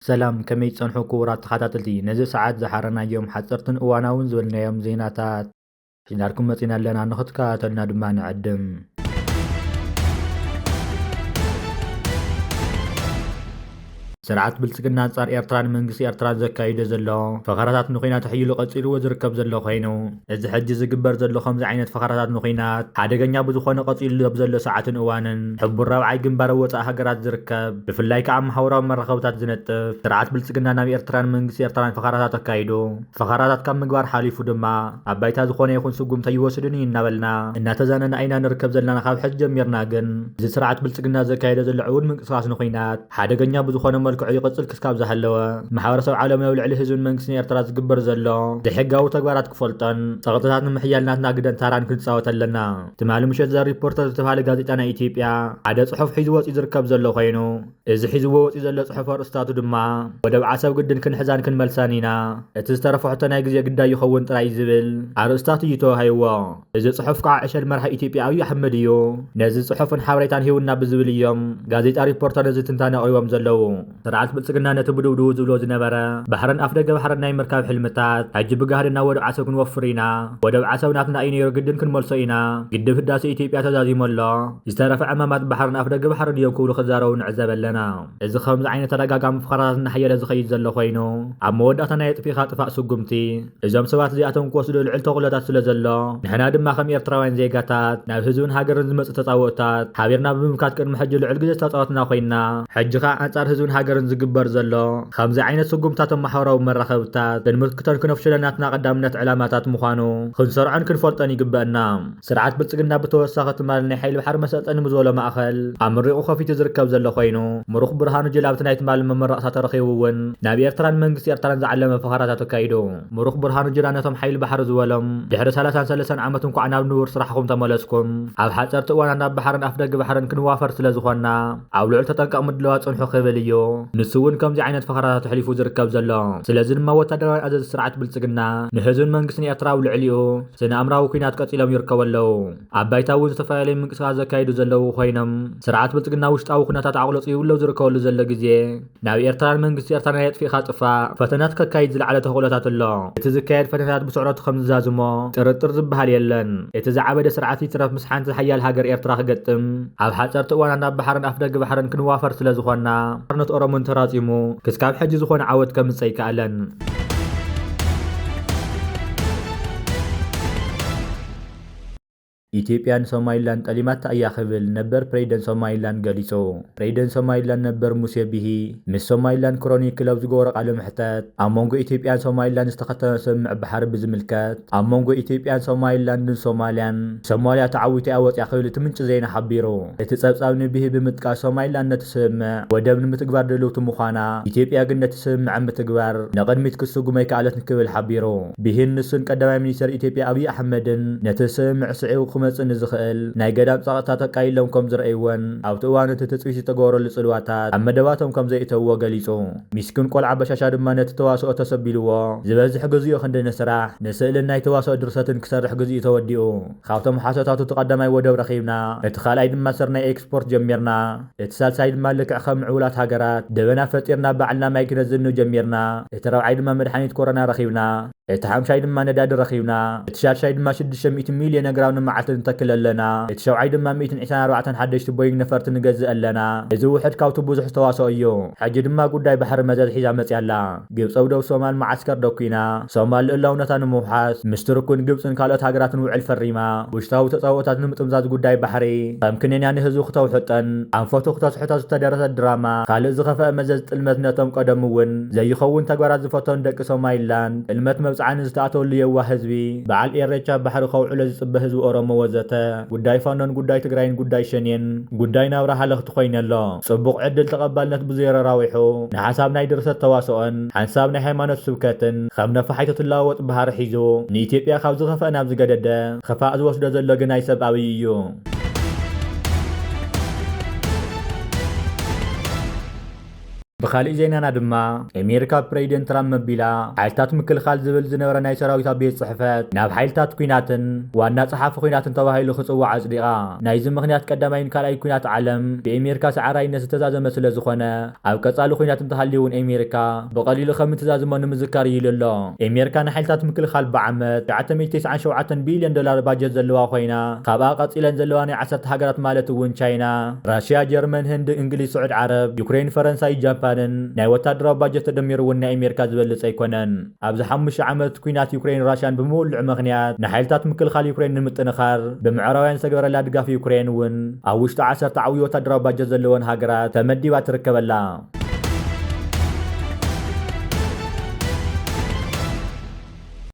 ሰላም፣ ከመይ ጸንሑ ክቡራት ተኸታተልቲ? ነዚ ሰዓት ዝሓረናዮም ሓጸርትን እዋናውን ዝበልናዮም ዜናታት ሒዝናልኩም መጺና ኣለና፣ ንኽትከታተሉና ድማ ንዕድም። ስርዓት ብልጽግና ኣንጻር ኤርትራን መንግስቲ ኤርትራን ዘካይዶ ዘሎ ፈኸራታት ንኹናት ኣሕይሉ ቀጺልዎ ዝርከብ ዘሎ ኮይኑ፣ እዚ ሕጂ ዝግበር ዘሎ ከምዚ ዓይነት ፈኸራታት ንኹናት ሓደገኛ ብዝኾነ ቀጺሉ ኣብ ዘሎ ሰዓትን እዋንን ሕቡር ራብዓይ ግንባር ኣብ ወጻኢ ሃገራት ዝርከብ፣ ብፍላይ ከኣ ኣብ ማሕበራዊ መራኸብታት ዝነጥፍ ስርዓት ብልጽግና ናብ ኤርትራን መንግስቲ ኤርትራን ፈኸራታት ኣካይዱ። ፈኸራታት ካብ ምግባር ሓሊፉ ድማ ኣብ ባይታ ዝኾነ ይኹን ስጉምቲ ኣይወስድን እዩ እናበልና እናተዛነና ኢና ንርከብ ዘለና። ካብ ሕጂ ጀሚርና ግን እዚ ስርዓት ብልጽግና ዘካየደ ዘሎ ዕዉት ምንቅስቃስ ንኹናት ሓደገኛ ብዝኾነ መልክዑ ይቕጽል ክስካብ ዝሃለወ፣ ማሕበረሰብ ዓለማዊ ልዕሊ ህዝብን መንግስትን ኤርትራ ዝግበር ዘሎ ዘይሕጋዊ ተግባራት ክፈልጦን ጸቕጥታት ንምሕያል ናትና ግደን ታራን ክንጻወት ኣለና። ትማሊ ምሸት ዘ ሪፖርተር ዝተባህለ ጋዜጣ ናይ ኢትዮጵያ ሓደ ጽሑፍ ሒዙ ወጺኡ ዝርከብ ዘሎ ኮይኑ፣ እዚ ሒዝዎ ወጺኡ ዘሎ ጽሑፍ ኣርእስታቱ ድማ "ወደብ ዓሰብ ግድን ክንሕዛን ክንመልሳን ኢና፣ እቲ ዝተረፈ ሕቶ ናይ ግዜ ግዳይ ይኸውን ጥራይ" ዝብል ኣርእስታት እዩ ተዋሂብዎ። እዚ ጽሑፍ ከዓ ዕሸል መራሒ ኢትዮጵያ ኣብይ ኣሕመድ እዩ። ነዚ ጽሑፍን ሓበሬታን ሂቡና ብዝብል እዮም ጋዜጣ ሪፖርተር ነዚ ትንታነ ኣቕሪቦም ዘለዉ። ስርዓት ብልጽግና ነቲ ብድውድው ዝብሎ ዝነበረ ባሕርን ኣፍደገ ባሕርን ናይ ምርካብ ሕልምታት፣ ሕጂ ብጋህዲ ናብ ወደብ ዓሰብ ክንወፍር ኢና፣ ወደብ ዓሰብ ናትና እዩ ነይሩ፣ ግድን ክንመልሶ ኢና፣ ግድብ ህዳሴ ኢትዮጵያ ተዛዚሙ ኣሎ፣ ዝተረፈ ዕማማት ባሕርን ኣፍደገ ባሕርን እዮም ክብሉ ክዛረቡ ንዕዘብ ኣለና። እዚ ከምዚ ዓይነት ተደጋጋሚ ፈኸራታት እናሓየለ ዝኸይድ ዘሎ ኮይኑ፣ ኣብ መወዳእታ ናይ ኣጥፊእኻ ጥፋእ ስጉምቲ እዞም ሰባት እዚኣቶም ክወስዱ ልዑል ተኽእሎታት ስለ ዘሎ፣ ንሕና ድማ ከም ኤርትራውያን ዜጋታት ናብ ህዝብን ሃገርን ዝመጽእ ተጻብኦታት ሓቢርና ብምምካት ቅድሚ ሕጂ ልዑል ግዜ ዝተጻወትና ኮይንና፣ ሕጂ ኸኣ ኣንጻር ህዝብን ሃገርን ዝግበር ዘሎ ከምዚ ዓይነት ስጉምትታት ኣብ ማሕበራዊ መራኸብታት ክንምክቶን ክነፍሽሎን ናትና ቀዳምነት ዕላማታት ምዃኑ ክንሰርዖን ክንፈልጦን ይግበአና። ስርዓት ብልጽግና ብተወሳኺ ትማሊ ናይ ሓይሊ ባሕሪ መሰልጠኒ ምስ ዝበሎ ማእኸል ኣመሪቑ ከፊቱ ዝርከብ ዘሎ ኮይኑ፣ ምሩኽ ብርሃኑ ጁላ ኣብቲ ናይ ትማሊ መመረቕታ ተረኺቡ እውን ናብ ኤርትራን መንግስቲ ኤርትራን ዝዓለመ ፈኸራታት ኣካይዱ። ምሩኽ ብርሃኑ ጁላ ነቶም ሓይሊ ባሕሪ ዝበሎም፣ ድሕሪ ሰላሳን ሰለስተን ዓመት እንኳዕ ናብ ንቡር ስራሕኹም ተመለስኩም፣ ኣብ ሓጸርቲ እዋናት ናብ ባሕርን ኣፍደገ ባሕርን ክንዋፈር ስለ ዝኾንና፣ ኣብ ልዑል ተጠንቀቕ ምድላዋት ጽንሑ ክብል እዩ። ንሱ እውን ከምዚ ዓይነት ፈኸራታት ኣሕሊፉ ዝርከብ ዘሎ። ስለዚ ድማ ወታደራዊ ኣዘዚ ስርዓት ብልጽግና ንህዝብን መንግስትን ኤርትራ ኣብ ልዕሊኡ ስነ ኣእምራዊ ኲናት ቀጺሎም ይርከቡ ኣለዉ። ኣብ ባይታ እውን ዝተፈላለዩ ምንቅስቃስ ዘካይዱ ዘለዉ ኮይኖም፣ ስርዓት ብልጽግና ውሽጣዊ ኩነታት ኣቕለጽ ይብሎ ዝርከበሉ ዘሎ ግዜ፣ ናብ ኤርትራን መንግስቲ ኤርትራን ናይ ኣጥፊእኻ ጥፋእ ፈተናት ከካይድ ዝለዓለ ተኽእሎታት ኣሎ። እቲ ዝካየድ ፈተናታት ብስዕረቱ ከም ዝዛዝሞ ጥርጥር ዝበሃል የለን። እቲ ዝዓበደ ስርዓት ይትረፍ ምስ ሓንቲ ሓያል ሃገር ኤርትራ ክገጥም፣ ኣብ ሓጸርቲ እዋናት ናብ ባሕርን ኣፍደገ ባሕርን ክንዋፈር ስለ ዝኾንና፣ ሓርነት ኦሮሞን ተራጺሙ ክስካብ ሕጂ ዝኾነ ዓወት ከምጽእ ኣይከኣለን። ኢትዮጵያ ንሶማሊላንድ ጠሊማታ እያ ክብል ነበር ፕሬዚደንት ሶማሊላንድ ገሊጹ። ፕሬዚደንት ሶማሊላንድ ነበር ሙሴ ቢሂ ምስ ሶማሊላንድ ክሮኒክል ኣብ ዝገበሮ ቃለ መሕተት፣ ኣብ መንጎ ኢትዮጵያን ሶማሊላንድ ዝተኸተመ ስምምዕ ባሕሪ ብዝምልከት፣ ኣብ መንጎ ኢትዮጵያን ሶማሊላንድን ሶማልያን፣ ሶማልያ ተዓዊታ እያ ወፂኣ ክብል እቲ ምንጪ ዜና ሓቢሩ። እቲ ጸብጻብ ንቢሂ ብምጥቃስ፣ ሶማሊላንድ ነቲ ስምምዕ ወደብ ንምትግባር ድልውቲ ምዃና፣ ኢትዮጵያ ግን ነቲ ስምምዕ ኣብ ምትግባር ንቕድሚት ክትስጉም ኣይከኣለትን ክብል ሓቢሩ። ቢሂን ንሱን ቀዳማይ ሚኒስተር ኢትዮጵያ ኣብይ ኣሕመድን ነቲ ስምምዕ ስዒቡ ክመጽእ ንዝኽእል ናይ ገዳም ጸቕጥታት ኣቃሊሎም ከም ዝረኣይዎን ኣብቲ እዋን እቲ ትጽቢት ዝተገበረሉ ጽልዋታት ኣብ መደባቶም ከም ዘየእተውዎ ገሊጹ። ሚስኪን ቆልዓ በሻሻ ድማ ነቲ ተዋስኦ ተሰቢልዎ፣ ዝበዝሕ ግዜኡ ክንዲ ንስራሕ፣ ንስእልን ናይ ተዋስኦ ድርሰትን ክሰርሕ ግዜኡ ተወዲኡ። ካብቶም ሓሶታቱ እቲ ቀዳማይ ወደብ ረኺብና፣ እቲ ካልኣይ ድማ ስርናይ ኤክስፖርት ጀሚርና፣ እቲ ሳልሳይ ድማ ልክዕ ከም ምዕቡላት ሃገራት ደበና ፈጢርና ባዕልና ማይ ክነዝኑ ጀሚርና፣ እቲ ራብዓይ ድማ መድሓኒት ኮሮና ረኺብና፣ እቲ ሓምሻይ ድማ ነዳዲ ረኺብና፣ እቲ ሻድሻይ ድማ ሽዱሽተ ሚእቲ ሚልዮን ኣግራብ ንመዓልቲ ንተክል ኣለና፣ እቲ ሸውዓይ ድማ ሚእትን ዕስራን ኣርባዕተን ሓደሽቲ ቦይንግ ነፈርቲ ንገዝእ ኣለና። እዚ ውሕድ ካብቲ ብዙሕ ዝተዋስኦ እዩ። ሕጂ ድማ ጉዳይ ባሕሪ መዘዝ ሒዛ መጽያ ኣላ። ግብጺ ኣብ ደቡብ ሶማል መዓስከር ደኲና፣ ሶማል ልኡላውነታ ንምውሓስ ምስ ቱርክን ግብጽን ካልኦት ሃገራትን ውዕል ፈሪማ። ውሽጣዊ ተጻብኦታት ንምጥምዛዝ ጉዳይ ባሕሪ ከም ክንንያ ንህዝቢ ክተውሕጠን ኣንፈቱ ክተስሕቶ ዝተደረሰት ድራማ፣ ካልእ ዝኸፍአ መዘዝ ጥልመት ነቶም ቀደም እውን ዘይኸውን ተግባራት ዝፈተኑ ደቂ ሶማሊላንድ ጥልመት መብጽዓ ንዝተኣተወሉ የዋህ ህዝቢ፣ በዓል ኤሬቻ ባሕሪ ከውዕሎ ዝጽበ ህዝቢ ኦሮሞ ወዘተ፣ ጉዳይ ፋኖን ጉዳይ ትግራይን ጉዳይ ሸኔን ጉዳይ ናብራ ሃለኽቲ ኮይኑ ኣሎ። ጽቡቕ ዕድል ተቐባልነት ብዜሮ ራዊሑ፣ ንሓሳብ ናይ ድርሰት ተዋስኦን ሓንሳብ ናይ ሃይማኖት ስብከትን ከም ነፋሒቶ ትለዋወጥ ባህሪ ሒዙ፣ ንኢትዮጵያ ካብ ዝኸፍአ ናብ ዝገደደ ክፋእ ዝወስዶ ዘሎ ግናይ ሰብ ኣብይ እዩ። ብኻሊእ ዜናና ድማ፣ ኣሜሪካ ፕሬዚደንት ትራምፕ መቢላ ሓይልታት ምክልኻል ዝብል ዝነበረ ናይ ሰራዊታ ቤት ጽሕፈት ናብ ሓይልታት ኲናትን ዋና ጸሓፊ ኲናትን ተባሂሉ ክጽዋዕ ኣጽዲቓ። ናይዚ ምኽንያት ቀዳማይን ካልኣይ ኲናት ዓለም ብኣሜሪካ ሰዓራይነት ዝተዛዘመ ስለ ዝኾነ፣ ኣብ ቀጻሊ ኲናት እንተሃልዩ እውን ኣሜሪካ ብቐሊሉ ከም እትዛዝሞ ንምዝካር ይኢሉ ኣሎ። ኣሜሪካ ንሓይልታት ምክልኻል ብዓመት ትሽዓተ ሚእቲ ተስዓን ሸውዓተን ቢልዮን ዶላር ባጀት ዘለዋ ኮይና፣ ካብኣ ቀጺለን ዘለዋ ናይ ዓሰርተ ሃገራት ማለት እውን ቻይና፣ ራሽያ፣ ጀርመን፣ ህንድ፣ እንግሊዝ፣ ስዑድ ዓረብ፣ ዩክሬን፣ ፈረንሳይ፣ ጃፓንን ናይ ወታደራዊ ባጀት ተደሚሩ እውን ናይ ኣሜሪካ ዝበልጽ ኣይኮነን። ኣብዚ ሓሙሽተ ዓመት ኲናት ዩክሬን ራሽያን ብምውልዑ ምኽንያት ንሓይልታት ምክልኻል ዩክሬን ንምጥንኻር ብምዕራባውያን ዝተገበረላ ድጋፍ ዩክሬን እውን ኣብ ውሽጢ ዓሰርተ ዓብዪ ወታደራዊ ባጀት ዘለወን ሃገራት ተመዲባ ትርከበላ።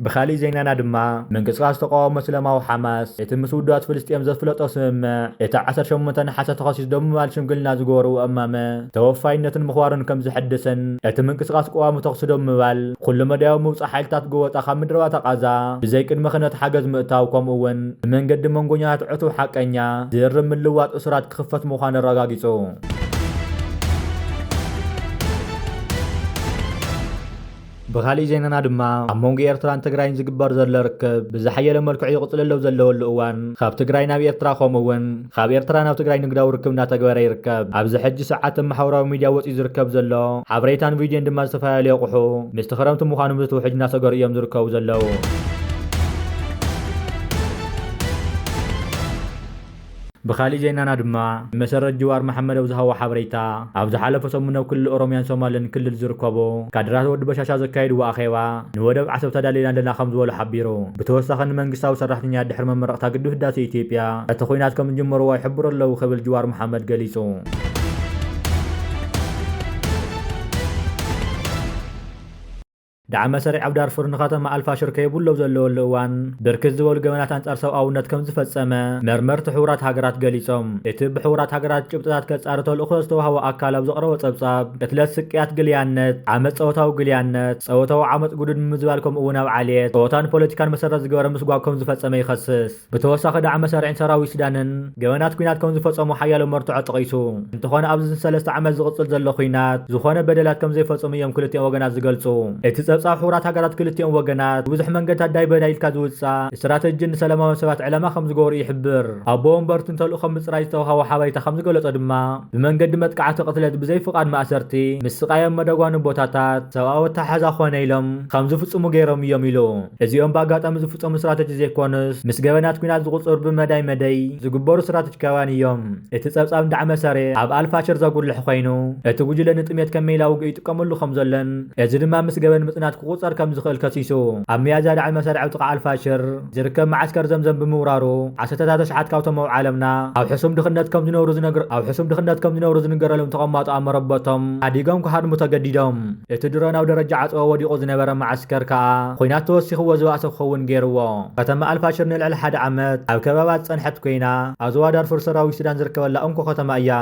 ብኻሊእ ዜናና ድማ፣ ምንቅስቃስ ተቃውሞ እስላማዊ ሓማስ እቲ ምስ ውድባት ፍልስጤም ዘፍለጦ ስምምዕ እቲ ዓሰርተ ሸሞንተ ነሓሰ ተኸሲስ ደው ምባል ሽምግልና ዝገበርዎ እማመ ተወፋይነትን ምኽባሩን ከም ዝሕድስን እቲ ምንቅስቃስ ቅዋሙ ተኹሲ ደው ምባል ኩሉ መዳያዊ ምውጻእ ሓይልታት ጎበጣ ካብ ምድረባታ ቃዛ ብዘይ ቅድመ ክነት ሓገዝ ምእታው ከምኡ እውን ብመንገዲ መንጎኛታት ዕቱብ ሓቀኛ ዝርም ምልዋጥ እሱራት ክኽፈት ምዃኑ ኣረጋጊጹ። ብኻሊእ ዜናና ድማ ኣብ መንጎ ኤርትራን ትግራይን ዝግበር ዘሎ ርክብ ብዝሓየለ መልክዑ ይቕጽል ኣለዉ ዘለወሉ እዋን ካብ ትግራይ ናብ ኤርትራ ከምኡ እውን ካብ ኤርትራ ናብ ትግራይ ንግዳዊ ርክብ እናተግበረ ይርከብ። ኣብዚ ሕጂ ሰዓት ኣብ ማሕበራዊ ሚድያ ወፂኡ ዝርከብ ዘሎ ሓበሬታን ቪድዮን ድማ ዝተፈላለዩ ኣቑሑ ምስቲ ክረምቲ ምዃኑ ምስቲ ውሕጅ እናሰገሩ እዮም ዝርከቡ ዘለዉ። ብኻሊእ ዜናና ድማ ብመሰረት ጅዋር መሓመድ ኣብ ዝሃቦ ሓበሬታ ኣብ ዝሓለፈ ሰሙን ኣብ ክልል ኦሮምያን ሶማልን ክልል ዝርከቡ ካድራት ወዲ በሻሻ ዘካየድዎ ኣኼባ ንወደብ ዓሰብ ተዳሊና ኣለና ከም ዝበሉ ሓቢሩ። ብተወሳኺ ንመንግስታዊ ሰራሕተኛ ድሕሪ መመረቕታ ግድብ ህዳሴ ኢትዮጵያ እቲ ኹናት ከም ዝጀመርዎ ይሕብሩ ኣለዉ ክብል ጅዋር መሓመድ ገሊጹ። ዳዕመ ሰሪዕ ኣብ ዳርፉር ንከተማ ኣልፋሽር ከይብሎ ዘለወሉ እዋን ብርክት ዝበሉ ገበናት ኣንጻር ሰብኣውነት ከም ዝፈጸመ መርመርቲ ሕቡራት ሃገራት ገሊጾም። እቲ ብሕቡራት ሃገራት ጭብጥታት ከጻሪ ተልእኾ ዝተዋህቦ ኣካል ኣብ ዘቕረቦ ጸብጻብ ቅትለት፣ ስቅያት፣ ግልያነት፣ ዓመጽ፣ ጸወታዊ ግልያነት፣ ጸወታዊ ዓመጽ፣ ግዱድ ምምዝባል ከምኡ እውን ኣብ ዓሌት፣ ጾታን ፖለቲካን መሰረት ዝገበረ ምስጓግ ከም ዝፈጸመ ይኸስስ። ብተወሳኺ ዳዕመ ሰሪዕን ሰራዊት ሱዳንን ገበናት ኲናት ከም ዝፈጸሙ ሓያሎ መርትዖ ጠቒሱ። እንተኾነ ኣብዚ ሰለስተ ዓመት ዝቕጽል ዘሎ ኲናት ዝኾነ በደላት ከም ዘይፈጸሙ እዮም ክልቲኦም ወገናት ዝገልጹ። እቲ ጸብጻብ ሕቡራት ሃገራት ክልቲኦም ወገናት ብዙሕ መንገድታት ዳይ በዳይ ኢልካ ዝውጻእ ስትራተጂ ንሰላማውያን ሰባት ዕላማ ከም ዝገበሩ ይሕብር። ኣቦ ወንበርትን ተልእኾ ምጽራይ ዝተውሃቦ ሓበሬታ ከም ዝገለጾ ድማ ብመንገዲ መጥቃዕቲ፣ ቅትለት፣ ብዘይ ፍቓድ ማእሰርቲ፣ ምስቃይ ኣብ መደጓኒ ቦታታት፣ ሰብኣዊ ኣተሓሕዛ ኮነ ኢሎም ከም ዝፍጽሙ ገይሮም እዮም ኢሉ። እዚኦም ብኣጋጣሚ ዝፍጸሙ ስትራተጂ ዘይኮኑስ፣ ምስ ገበናት ኲናት ዝቑጽር ብመዳይ መደይ ዝግበሩ ስትራተጂካውያን እዮም። እቲ ጸብጻብ እንዳዕመ ሰሪዕ ኣብ ኣልፋሽር ዘጉልሕ ኮይኑ፣ እቲ ጉጅለ ንጥሜት ከም ሜላ ውግእ ይጥቀመሉ ከም ዘሎን፣ እዚ ድማ ምስ ገበን ምጽናት ክቑጸር ከም ዝኽእል ከሲሱ። ኣብ ሚያዝያ ዳዕመ ሰሪዕ ኣብ ጥቓ ኣልፋሽር ዝርከብ መዓስከር ዘምዘም ብምውራሩ፣ ዓሰርተታት ኣሽሓት ካብቶም ኣብ ዓለምና ኣብ ሕሱም ድኽነት ከም ዝነብሩ ዝነግር-፣ ኣብ ሕሱም ድኽነት ከም ዝነብሩ ዝንገረሎም ተቐማጦ ኣብ መረበቶም ሓዲጎም ክሃድሙ ተገዲዶም። እቲ ድሮን ኣብ ደረጃ ዓጸቦ ወዲቑ ዝነበረ መዓስከር ከኣ፣ ኲናት ተወሲኽዎ ዝበኣሰ ክኸውን ገይርዎ። ከተማ ኣልፋሽር ንልዕሊ ሓደ ዓመት ኣብ ከበባ ዝጸንሐት ኮይና፣ ኣብ ዞባ ዳርፉር ሰራዊት ሱዳን ዝርከበላ እንኮ ከተማ እያ።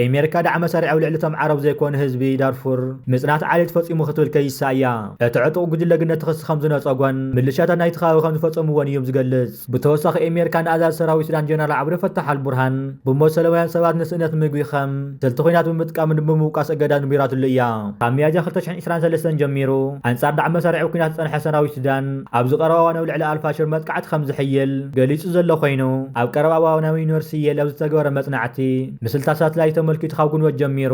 ኣሜሪካ ዳዕመ ሰሪዕ ኣብ ልዕሊ እቶም ዓረብ ዘይኮኑ ህዝቢ ዳርፉር ምጽናት ዓሌት ፈጺሙ ክትብል ከይሳ እያ። እቲ ዕጡቕ ጉጅለ ግን ነቲ ክሲ ከም ዝነጸጎን፣ ምልሻታት ናይቲ ከባቢ ከም ዝፈጸምዎን እዮም ዝገልጽ። ብተወሳኺ ኣሜሪካ ንኣዛዚ ሰራዊት ሱዳን ጀነራል ዓብደልፈታሕ ኣልቡርሃን ብሞት ሰለማውያን ሰባት ንስእነት ምግቢ ከም ስልቲ ኲናት ብምጥቃምን ብምውቃስ እገዳ ንቢራትሉ እያ። ካብ ሚያዝያ ክልተ ሽሕን ዕስራን ሰለስተን ጀሚሩ ኣንጻር ዳዕመ ሰሪዕ ኲናት ዝጸንሐ ሰራዊት ሱዳን ኣብዚ ቀረባ እዋን ኣብ ልዕሊ ኣልፋሽር መጥቃዕቲ ከም ዝሕይል ገሊጹ ዘሎ ኮይኑ፣ ኣብ ቀረባ እዋን ኣብ ዩኒቨርሲቲ የል ኣብ ዝተገበረ መጽናዕቲ ምስልታት ሳትላይት ተመልኪቱ ካብ ጉንበት ጀሚሩ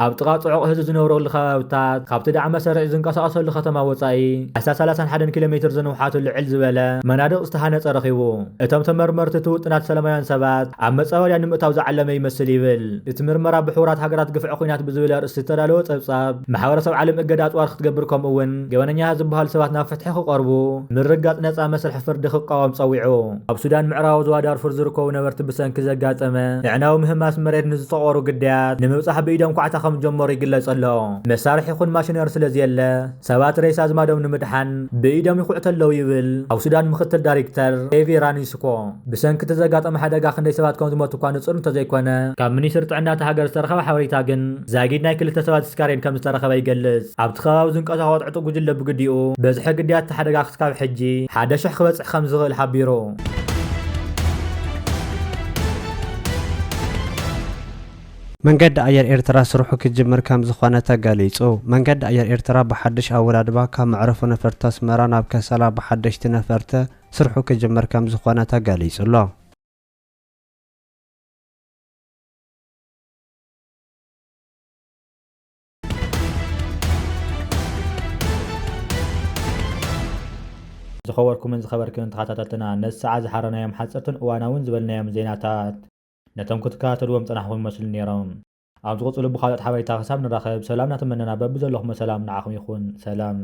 ኣብ ጥቓ ጽዑቕ ህዝቢ ዝነብረሉ ከባብታት ካብቲ ዳዕመ ሰሪዕ ዝንቀሳቐሰሉ ከተማ ወጻኢ ኣስታት ሰላሳን ሓደን ኪሎ ሜትር ዝንውሓቱ ልዕል ዝበለ መናድቕ ዝተሃነጸ ረኺቡ። እቶም ተመርመርቲ እቲ ውጥናት ሰላማውያን ሰባት ኣብ መጻወድያ ንምእታው ዝዓለመ ይመስል ይብል። እቲ ምርመራ ብሕቡራት ሃገራት ግፍዒ ኲናት ብዝብል ኣርእስቲ ዝተዳለወ ጸብጻብ፣ ማሕበረሰብ ዓለም እገዳ ኣጽዋር ክትገብር ከምኡ እውን ገበነኛታት ዝበሃሉ ሰባት ናብ ፍትሒ ክቐርቡ ምርግጋጽ ነጻ መስርሕ ፍርዲ ክቃወም ጸዊዑ። ኣብ ሱዳን ምዕራባዊ ዞባ ዳርፉር ዝርከቡ ነበርቲ ብሰንኪ ዘጋጠመ ኣዕናዊ ምህማስ መሬት ንዝተቖሩ ግዳያት ንምብጻሕ ብኢዶም ኳዕታ ከም ዝጀመሩ ይግለጽ ኣሎ። መሳርሒ ይኹን ማሽነሪ ስለ ዘየለ፣ ሰባት ሬሳ ኣዝማዶም ንምድሓን ብኢዶም ይኹዕቱ ኣለዉ ይብል ኣብ ሱዳን ምኽትል ዳይሬክተር ኤቪ ራኒስኮ። ብሰንኪ እቲ ዘጋጠመ ሓደጋ ክንደይ ሰባት ከም ዝሞቱ እኳ ንጹር እንተዘይኮነ፣ ካብ ሚኒስትሪ ጥዕና እታ ሃገር ዝተረኸበ ሓበሬታ ግን ዛጊድ ናይ ክልተ ሰባት ስካሬን ከም ዝተረኸበ ይገልጽ። ኣብቲ ከባቢ ዝንቀሳቐስ ዕጡቕ ጉጅለ ብግዲኡ፣ በዝሒ ግዳያት እቲ ሓደጋ ክስካብ ሕጂ ሓደ ሽሕ ክበጽሕ ከም ዝኽእል ሓቢሩ። መንገዲ ኣየር ኤርትራ ስርሑ ክጅምር ከም ዝኾነ ተገሊጹ። መንገዲ ኣየር ኤርትራ ብሓድሽ ኣወዳድባ ካብ መዕረፎ ነፈርቲ ኣስመራ ናብ ከሰላ ብሓደሽቲ ነፈርቲ ስርሑ ክጅምር ከም ዝኾነ ተገሊጹ ኣሎ። ዝኸበርኩምን ዝኸበርክን ተኸታተልትና፣ ነዚ ሰዓት ዝሓረናዮም ሓጸርትን እዋናውን ዝበልናዮም ዜናታት ነቶም ክትከታተልዎም ጸናሕኩም ይመስሉ ነይሮም። ኣብ ዝቕጽሉ ብኻልኦት ሓበሬታ ክሳብ ንራኸብ፣ ሰላም እናተመነና በብዘለኹሞ ሰላም ንዓኹም ይኹን። ሰላም።